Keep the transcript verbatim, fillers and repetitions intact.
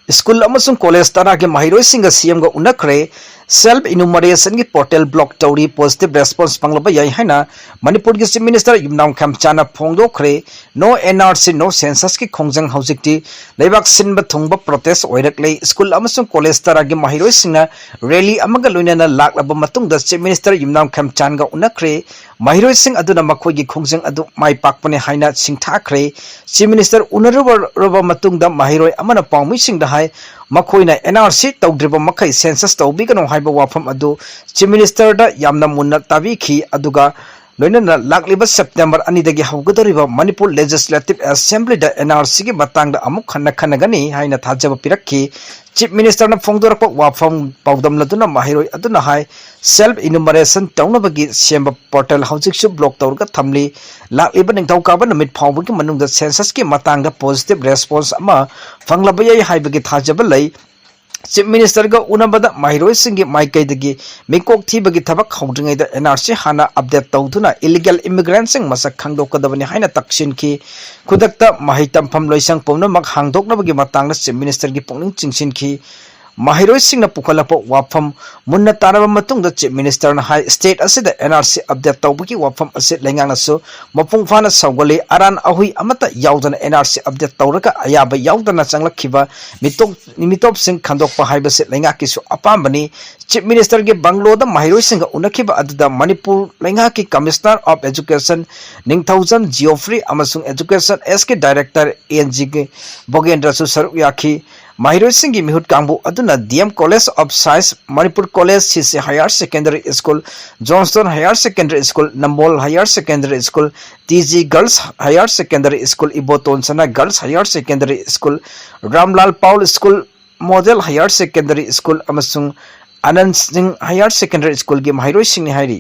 School ꯑꯃꯁꯨꯡ college ꯇꯔꯥꯒꯤ ꯃꯍꯩꯔꯣꯏꯁꯤꯡꯒ ꯁꯤ ꯑꯦꯝꯒ ꯎꯅꯈ꯭ꯔꯦ꯫ Self enumeration ꯒꯤ portal block ꯇꯧꯔꯤ, positive response ꯐꯪꯂꯕ ꯌꯥꯏ ꯍꯥꯏꯅ ꯃꯅꯤꯄꯨꯔꯒꯤ Chief Minister ꯌꯨꯝꯅꯥꯝ ꯈꯦꯝꯆꯥꯟꯅ ꯐꯣꯡꯗꯣꯛꯈ꯭ꯔꯦ꯫ No N R C, no census ꯀꯤ ꯈꯣꯡꯖꯪ ꯍꯧꯖꯤꯛꯇꯤ ꯂꯩꯕꯥꯛ ꯁꯤꯟꯕ ꯊꯨꯡꯕ protest ꯑꯣꯏꯔꯛꯂꯦ꯫ ꯁ꯭ꯀꯨꯜ ꯑꯃꯁꯨꯡ ꯀꯣꯂꯦꯖ ꯇꯔꯥꯒꯤ ꯃꯍꯩꯔꯣꯏꯁꯤꯡꯅ rally ꯑꯃꯒ ꯂꯣꯏꯅꯅ ꯂꯥꯛꯂꯕ ꯃꯇꯨꯡꯗ Chief Minister ꯌꯨꯝꯅꯥꯝ ꯈꯦꯝꯆꯥꯟꯒ ꯎꯅꯈ꯭ꯔꯦ꯫ ꯃꯍꯩꯔꯣꯏꯁꯤꯡ ꯑꯗꯨꯅ ꯃꯈꯣꯏꯒꯤ ꯈꯣꯡꯖꯪ ꯑꯗꯨ ꯃꯥꯏ ꯄꯥꯛꯄꯅꯤ ꯍꯥꯏꯅ ꯁꯤꯡꯊꯥꯈ꯭ꯔꯦ꯫ Chief Minister ꯎꯅꯔꯨꯔꯕ ꯃꯇꯨꯡꯗ ꯃꯍꯩꯔꯣꯏ ꯑꯃꯅ ꯄꯥꯎꯃꯤꯁꯤꯡꯗ ꯍꯥꯏ, ꯃꯈꯣꯏꯅ N R C ꯇꯧꯗ꯭ꯔꯤꯕ ꯃꯈꯩ census ꯇꯧꯕꯤꯒꯅꯨ ꯍꯥꯏꯕ ꯋꯥꯐꯝ ꯑꯗꯨ Chief Minister ꯗ ꯌꯥꯝꯅ ꯃꯨꯟꯅ ꯇꯥꯕꯤꯈꯤ, ꯑꯗꯨꯒ ꯂꯣꯏꯅꯅ ꯂꯥꯛꯂꯤꯕ September ꯑꯅꯤꯗꯒꯤ ꯍꯧꯒꯗꯧꯔꯤꯕ ꯃꯅꯤꯄꯨꯔ Legislative Assembly ꯗ N R C ꯒꯤ ꯃꯇꯥꯡꯗ ꯑꯃꯨꯛ ꯍꯟꯅ ꯈꯟꯅꯒꯅꯤ ꯍꯥꯏꯅ ꯊꯥꯖꯕ ꯄꯤꯔꯛꯈꯤ꯫ Chief Minister ꯅ ꯐꯣꯡꯗꯣꯔꯛꯄ ꯋꯥꯐꯝ ꯄꯥꯎꯗꯝꯂꯗꯨꯅ ꯃꯍꯩꯔꯣꯏ ꯑꯗꯨꯅ ꯍꯥꯏ, self enumeration ꯇꯧꯅꯕꯒꯤ ꯁꯦꯝꯕ portal ꯍꯧꯖꯤꯛꯁꯨ block ꯇꯧꯔꯒ ꯊꯝꯂꯤ꯫ ꯂꯥꯛꯂꯤꯕ ꯅꯤꯡꯊꯧꯀꯥꯕ ꯅꯨꯃꯤꯠ ꯐꯥꯎꯕꯒꯤ ꯃꯅꯨꯡꯗ census ꯀꯤ ꯃꯇꯥꯡꯗ positive response ꯑꯃ ꯐꯪꯂꯕ ꯌꯥꯏ ꯍꯥꯏꯕꯒꯤ ꯊꯥꯖꯕ ꯂꯩ꯫ Chief Minister ꯒ ꯎꯅꯕꯗ ꯃꯍꯩꯔꯣꯏꯁꯤꯡꯒꯤ ꯃꯥꯏꯀꯩꯗꯒꯤ ꯃꯤꯀꯣꯛ ꯊꯤꯕꯒꯤ ꯊꯕꯛ ꯍꯧꯗ꯭ꯔꯤꯉꯩꯗ N R C ꯍꯥꯟꯅ update ꯇꯧꯗꯨꯅ illegal immigrant ꯁꯤꯡ ꯃꯁꯛ ꯈꯪꯗꯣꯛꯀꯗꯕꯅꯤ ꯍꯥꯏꯅ ꯇꯛꯁꯤꯟꯈꯤ꯫ ꯈꯨꯗꯛꯇ ꯃꯍꯩ ꯇꯝꯐꯝ ꯂꯣꯏꯁꯪ ꯄꯨꯝꯅꯃꯛ ꯍꯥꯡꯗꯣꯛꯅꯕꯒꯤ ꯃꯇꯥꯡꯗ Chief Minister ꯒꯤ ꯄꯨꯛꯅꯤꯡ ꯆꯤꯡꯁꯤꯟꯈꯤ꯫ ꯃꯍꯩꯔꯣꯏꯁꯤꯡꯅ ꯄꯨꯈꯠꯂꯛꯄ ꯋꯥꯐꯝ ꯃꯨꯟꯅ ꯇꯥꯔꯕ ꯃꯇꯨꯡꯗ Chief Minister ꯅ ꯍꯥꯏ, state ꯑꯁꯤꯗ N R C update ꯇꯧꯕꯒꯤ ꯋꯥꯐꯝ ꯑꯁꯤ ꯂꯩꯉꯥꯛꯅꯁꯨ ꯃꯄꯨꯡ ꯐꯥꯅ ꯁꯧꯒꯠꯂꯤ꯫ ꯑꯔꯥꯟ ꯑꯍꯨꯏ ꯑꯃꯠꯇ ꯌꯥꯎꯗꯅ N R C update ꯇꯧꯔꯒ ꯑꯌꯥꯕ ꯌꯥꯎꯗꯅ ꯆꯪꯂꯛꯈꯤꯕ ꯃꯤꯇꯣꯞ, ꯃꯤꯇꯣꯞꯁꯤꯡ ꯈꯟꯗꯣꯛꯄ ꯍꯥꯏꯕꯁꯤ ꯂꯩꯉꯥꯛꯀꯤꯁꯨ ꯑꯄꯥꯝꯕꯅꯤ꯫ Chief Minister ꯒꯤ bungalow ꯗ ꯃꯍꯩꯔꯣꯏꯁꯤꯡꯒ ꯎꯅꯈꯤꯕ ꯑꯗꯨꯗ ꯃꯅꯤꯄꯨꯔ ꯂꯩꯉꯥꯛꯀꯤ Commissioner of Education ꯅꯤꯡꯊꯧꯖꯝ ꯖꯤꯑꯣꯐ꯭ꯔꯤ ꯑꯃꯁꯨꯡ Education S ꯀꯤ Director N G ꯕꯣꯒꯦꯟꯗ꯭ꯔꯁꯨ ꯁꯔꯨꯛ ꯌꯥꯈꯤ꯫ ꯃꯍꯩꯔꯣꯏꯁꯤꯡꯒꯤ ꯃꯤꯍꯨꯠ ꯀꯥꯡꯕꯨ ꯑꯗꯨꯅ D M College of Science, Manipur College, C C Higher Secondary School, Johnstone Higher Secondary School, Nambol Higher Secondary School, T G Girls Higher Secondary School, Iboton Sana Girls Higher Secondary School, Ramlal Paul School, Model Higher Secondary School ꯑꯃꯁꯨꯡ ꯑꯅꯟ ꯁꯤꯡ Higher Secondary School ꯒꯤ ꯃꯍꯩꯔꯣꯏꯁꯤꯡꯅꯤ ꯍꯥꯏꯔꯤ꯫